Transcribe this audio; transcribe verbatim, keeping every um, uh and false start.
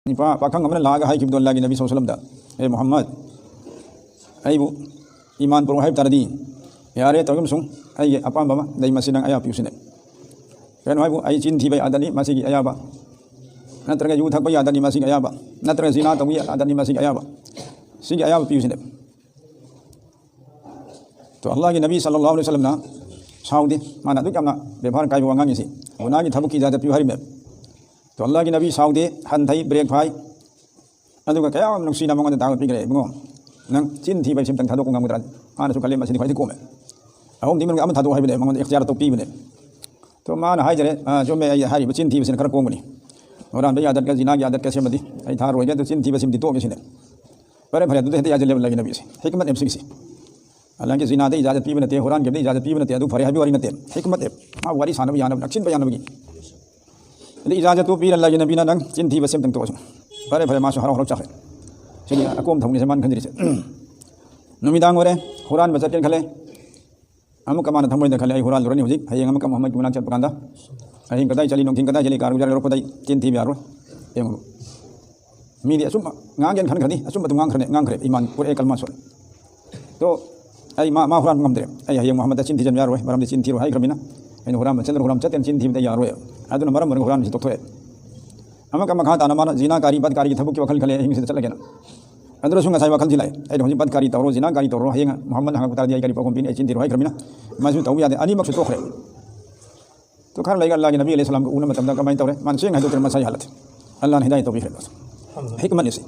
ꯅꯨꯄꯥ ꯄꯥꯈꯪ ꯑꯃꯅ ꯂꯥꯛꯑꯒ ꯍꯥꯏꯈꯤꯕꯗꯣ ꯑꯜꯂꯥꯍꯒꯤ ꯅꯕꯤ ꯁꯜꯂꯜꯂꯥꯍꯨ ꯑꯂꯥꯏꯍꯤ ꯋꯥꯁꯜꯂꯝꯗ, "ꯑꯦ ꯃꯨꯍꯝꯃꯗ, ꯏꯃꯥꯟ ꯄꯨꯔꯛꯎ ꯍꯥꯏꯕ ꯇꯥꯔꯗꯤ ꯌꯥꯔꯦ, ꯇꯧꯔꯤꯕ ꯁꯨꯝ ꯑꯩꯒꯤ ꯑꯄꯥꯝꯕ ꯑꯃ ꯂꯩ, ꯃꯁꯤ ꯅꯪ ꯑꯌꯥꯕ ꯄꯤꯌꯨ" ꯁꯤꯅꯦ꯫ ꯀꯩꯅꯣ ꯍꯥꯏꯕꯨ, ꯑꯩ ꯆꯤꯟ ꯊꯤꯕ ꯌꯥꯗꯅꯤ, ꯃꯁꯤꯒꯤ ꯑꯌꯥꯕ, ꯅꯠꯇ꯭ꯔꯒ ꯌꯨ ꯊꯛꯄ ꯌꯥꯗꯅꯤ, ꯃꯁꯤꯒꯤ ꯑꯌꯥꯕ, ꯅꯠꯇ꯭ꯔꯒ ꯖꯤꯅꯥ ꯇꯧꯕ ꯌꯥꯗꯅꯤ, ꯃꯁꯤꯒꯤ ꯑꯌꯥꯕ, ꯁꯤꯒꯤ ꯑꯌꯥꯕ ꯄꯤꯌꯨ ꯁꯤꯅꯦ꯫ ꯇꯣ ꯑꯜꯂꯥꯍꯒꯤ ꯅꯕꯤ ꯁꯜꯂꯜꯂꯥꯍꯨ ꯑꯂꯥꯏꯍꯤ ꯋꯥꯁꯜꯂꯝꯅ ꯁꯥꯎꯗꯦ꯫ ꯃꯥꯅ ꯑꯗꯨꯛ ꯌꯥꯝꯅ ꯕꯦꯕꯥꯔ ꯀꯥꯏꯕ ꯋꯥꯉꯥꯡ ꯑꯁꯤ, ꯒꯨꯅꯥꯒꯤ ꯊꯕꯛꯀꯤ ꯏꯖꯥꯖꯠ ꯄꯤꯌꯨ ꯍꯥꯏꯔꯤꯃꯦ꯫ ꯇꯣ ꯑꯜꯂꯥꯍꯒꯤ ꯅꯕꯤ ꯁꯥꯎꯗꯦ, ꯍꯟꯊꯩ, ꯕ꯭ꯔꯦꯛ ꯐꯥꯏ꯫ ꯑꯗꯨꯒ ꯀꯌꯥꯝ ꯅꯨꯡꯁꯤꯅ ꯃꯉꯣꯟꯗ ꯗꯥꯋꯥ ꯄꯤꯈ꯭ꯔꯦ, "ꯏꯕꯨꯡꯉꯣ, ꯅꯪ ꯆꯤꯟ ꯊꯤꯕ ꯁꯤꯝꯇꯪ ꯊꯥꯗꯣꯛꯄ ꯉꯝꯒꯗ꯭ꯔꯥ?" ꯃꯥꯅꯁꯨ ꯈꯜꯂꯦ, "ꯃꯁꯤꯗꯤ ꯈ꯭ꯋꯥꯏꯗꯒꯤ ꯀꯣꯝꯃꯦ꯫ ꯑꯍꯨꯝꯗꯤ ꯃꯅꯨꯡꯗ ꯑꯃ ꯊꯥꯗꯣꯛꯑꯣ" ꯍꯥꯏꯕꯅꯦ, ꯃꯉꯣꯟꯗ ꯏꯈꯇꯤꯌꯥꯔ ꯇꯧ ꯄꯤꯕꯅꯦ꯫ ꯇꯣ ꯃꯥꯅ ꯍꯥꯏꯖꯔꯦ, "ꯑ, ꯆꯨꯝꯃꯦ, ꯑꯩ ꯍꯥꯏꯔꯤꯕ ꯆꯤꯟ ꯊꯤꯕꯁꯤꯅ ꯈꯔ ꯀꯣꯝꯒꯅꯤ꯫ ꯍꯨꯔꯥꯟꯕ ꯏꯖꯥꯖꯠꯀ ꯖꯤꯅꯥꯒꯤ ꯏꯖꯥꯖꯠꯀ ꯁꯦꯝꯕꯗꯤ ꯑꯩ ꯊꯥꯔꯣꯏꯒꯦ, ꯑꯗꯨ ꯆꯤꯟ ꯊꯤꯕꯁꯤꯃꯗꯤ ꯇꯣꯛꯑꯒꯦ" ꯁꯤꯅꯦ꯫ ꯐꯔꯦ, ꯐꯔꯦ, ꯑꯗꯨꯗ ꯍꯦꯛꯇ ꯌꯥꯁꯤꯜꯂꯦꯕ ꯑꯜꯂꯥꯍꯒꯤ ꯅꯕꯤꯁꯦ꯫ ꯍꯤꯛꯃꯠꯅꯦꯕ ꯁꯤꯒꯤꯁꯦ꯫ ꯑꯜꯂꯥꯍꯒꯤ ꯖꯤꯅꯥꯗ ꯏꯖꯥꯖꯠ ꯄꯤꯕ ꯅꯠꯇꯦ, ꯍꯨꯔꯥꯟꯈꯤꯕꯗ ꯏꯖꯥꯖꯠ ꯄꯤꯕ ꯅꯠꯇꯦ, ꯑꯗꯨ ꯐꯔꯦ ꯍꯥꯏꯕꯒꯤ ꯋꯥꯔꯤ ꯅꯠꯇꯦ꯫ ꯍꯤꯛꯃꯠꯅꯦꯕ꯫ ꯃꯥ ꯋꯥꯔꯤ ꯁꯥꯟꯅꯕ ꯌꯥꯅꯕ, ꯅꯛꯁꯤꯟꯕ ꯌꯥꯅꯕꯒꯤ꯫ ꯑꯗꯩ ꯏꯖꯥꯖꯠꯇꯨ ꯄꯤꯔ ꯑꯜꯂꯥꯍꯒꯤ ꯅꯕꯤꯅ, "ꯅꯪ ꯆꯤꯟ ꯊꯤꯕ ꯁꯦꯝꯇꯪ ꯇꯣꯛꯑꯁꯨ"꯫ ꯐꯔꯦ, ꯐꯔꯦ, ꯃꯥꯁꯨ ꯍꯔꯥꯎ ꯍꯔꯥꯎ ꯆꯥꯈ꯭ꯔꯦ꯫ ꯁꯤꯗꯤ ꯑꯀꯣꯝ ꯊꯧꯅꯤꯁꯦ ꯃꯥꯅ ꯈꯟꯖꯔꯤꯁꯦ꯫ ꯅꯨꯃꯤꯗꯥꯡ ꯑꯣꯏꯔꯦ, ꯍꯨꯔꯥꯟꯕ ꯆꯠꯀꯦꯅ ꯈꯜꯂꯦ꯫ ꯑꯃꯨꯛꯀ ꯃꯥꯅ ꯊꯃꯣꯏꯗ ꯈꯜꯂꯦ, "ꯑꯩ ꯍꯨꯔꯥꯜꯂꯨꯔꯅꯤ ꯍꯧꯖꯤꯛ, ꯍꯌꯦꯡ ꯑꯃꯨꯛꯀ ꯃꯨꯍꯝꯃꯗꯀꯤ ꯃꯅꯥꯛ ꯆꯠꯄ ꯀꯥꯟꯗ ꯑꯍꯤꯡ ꯀꯗꯥꯏ ꯆꯠꯂꯤ, ꯅꯨꯡꯊꯤꯟ ꯀꯗꯥꯏ ꯆꯠꯂꯤ, ꯀꯥꯔ ꯎꯖꯥꯂꯥ ꯂꯧꯔꯛꯄꯗ ꯑꯩ ꯆꯤꯟ ꯊꯤꯕ ꯌꯥꯔꯣꯏ"꯫ ꯌꯦꯡꯉꯨ꯫ ꯃꯤꯗꯤ ꯑꯆꯨꯝꯕ ꯉꯥꯡꯒꯦꯅ ꯈꯟꯈ꯭ꯔꯗꯤ ꯑꯆꯨꯝꯕ ꯑꯗꯨꯝ ꯉꯥꯡꯈ꯭ꯔꯅꯤ, ꯉꯥꯡꯈ꯭ꯔꯦ, ꯏꯃꯥꯟ ꯄꯨꯔꯛꯑꯦ, ꯀꯜꯃꯥ ꯁꯣꯜꯂꯦ꯫ ꯇꯣ ꯑꯩ ꯃꯥ, ꯃꯥ ꯍꯨꯔꯥꯟꯕ ꯉꯝꯗ꯭ꯔꯦ꯫ "ꯑꯩ ꯍꯌꯦꯡ ꯃꯨꯍꯝꯃꯗꯇ ꯆꯤꯟ ꯊꯤꯖꯟꯕ ꯌꯥꯔꯣꯏ, ꯃꯔꯝꯗꯤ ꯆꯤꯟ ꯊꯤꯔꯣꯏ ꯍꯥꯏꯈ꯭ꯔꯃꯤꯅ꯫ ꯑꯩꯅ ꯍꯨꯔꯥꯟꯕ ꯆꯠꯂꯒ ꯍꯨꯔꯥꯟꯕ ꯆꯠꯇꯦꯅ ꯆꯤꯟ ꯊꯤꯕꯗ ꯌꯥꯔꯣꯏ"꯫ ꯑꯗꯨꯅ ꯃꯔꯝ ꯑꯣꯏꯔꯒ ꯍꯨꯔꯥꯟꯕꯁꯤ ꯇꯣꯛꯊꯣꯛꯑꯦ꯫ ꯑꯃꯨꯛꯀ ꯃꯈꯥ ꯇꯥꯅ ꯃꯥꯅ ꯖꯤꯅꯥ ꯀꯥꯔꯤ, ꯕꯗ ꯀꯥꯔꯤꯒꯤ ꯊꯕꯛꯀꯤ ꯋꯥꯈꯜ ꯈꯜꯂꯦ, ꯑꯍꯤꯡꯁꯤꯗ ꯆꯠꯂꯒꯦꯅ꯫ ꯑꯗꯨꯗꯁꯨ ꯉꯁꯥꯏ ꯋꯥꯈꯜꯁꯤ ꯂꯥꯛꯑꯦ, "ꯑꯩꯅ ꯍꯧꯖꯤꯛ ꯕꯗ ꯀꯥꯔꯤ ꯇꯧꯔꯣ, ꯖꯤꯅꯥ ꯀꯥꯔꯤ ꯇꯧꯔꯣ, ꯍꯌꯦꯡ ꯃꯨꯍꯝꯃꯗꯅ ꯍꯪꯉꯛꯄ ꯇꯥꯔꯗꯤ ꯑꯩ ꯀꯔꯤ ꯄꯥꯎꯈꯨꯝ ꯄꯤꯅꯤ? ꯑꯩ ꯆꯤꯟ ꯊꯤꯔꯣꯏ ꯍꯥꯏꯈ꯭ꯔꯃꯤꯅ"꯫ ꯃꯥꯁꯨ ꯇꯧꯕ ꯌꯥꯗꯦ, ꯑꯅꯤꯃꯛꯁꯨ ꯇꯣꯛꯈ꯭ꯔꯦ꯫ ꯇꯣ ꯈꯔ ꯂꯩꯒ ꯑꯜꯂꯥꯍꯒꯤ ꯅꯕꯤ ꯑꯂꯩꯍꯤ ꯁꯂꯥꯝꯒ ꯎꯅꯕ ꯃꯇꯝꯗ ꯀꯃꯥꯏꯅ ꯇꯧꯔꯦ? ꯃꯥꯅ ꯁꯦꯡꯅ ꯍꯥꯏꯗꯣꯛꯇ꯭ꯔꯦ, ꯃꯁꯥꯒꯤ ꯍꯥꯂꯠ꯫ ꯑꯜꯂꯥꯍꯅ ꯍꯤꯗꯥꯌꯠ ꯇꯧꯕꯤꯈ꯭ꯔꯦ꯫ ꯍꯤꯛꯃꯠꯅꯤ ꯁꯤ꯫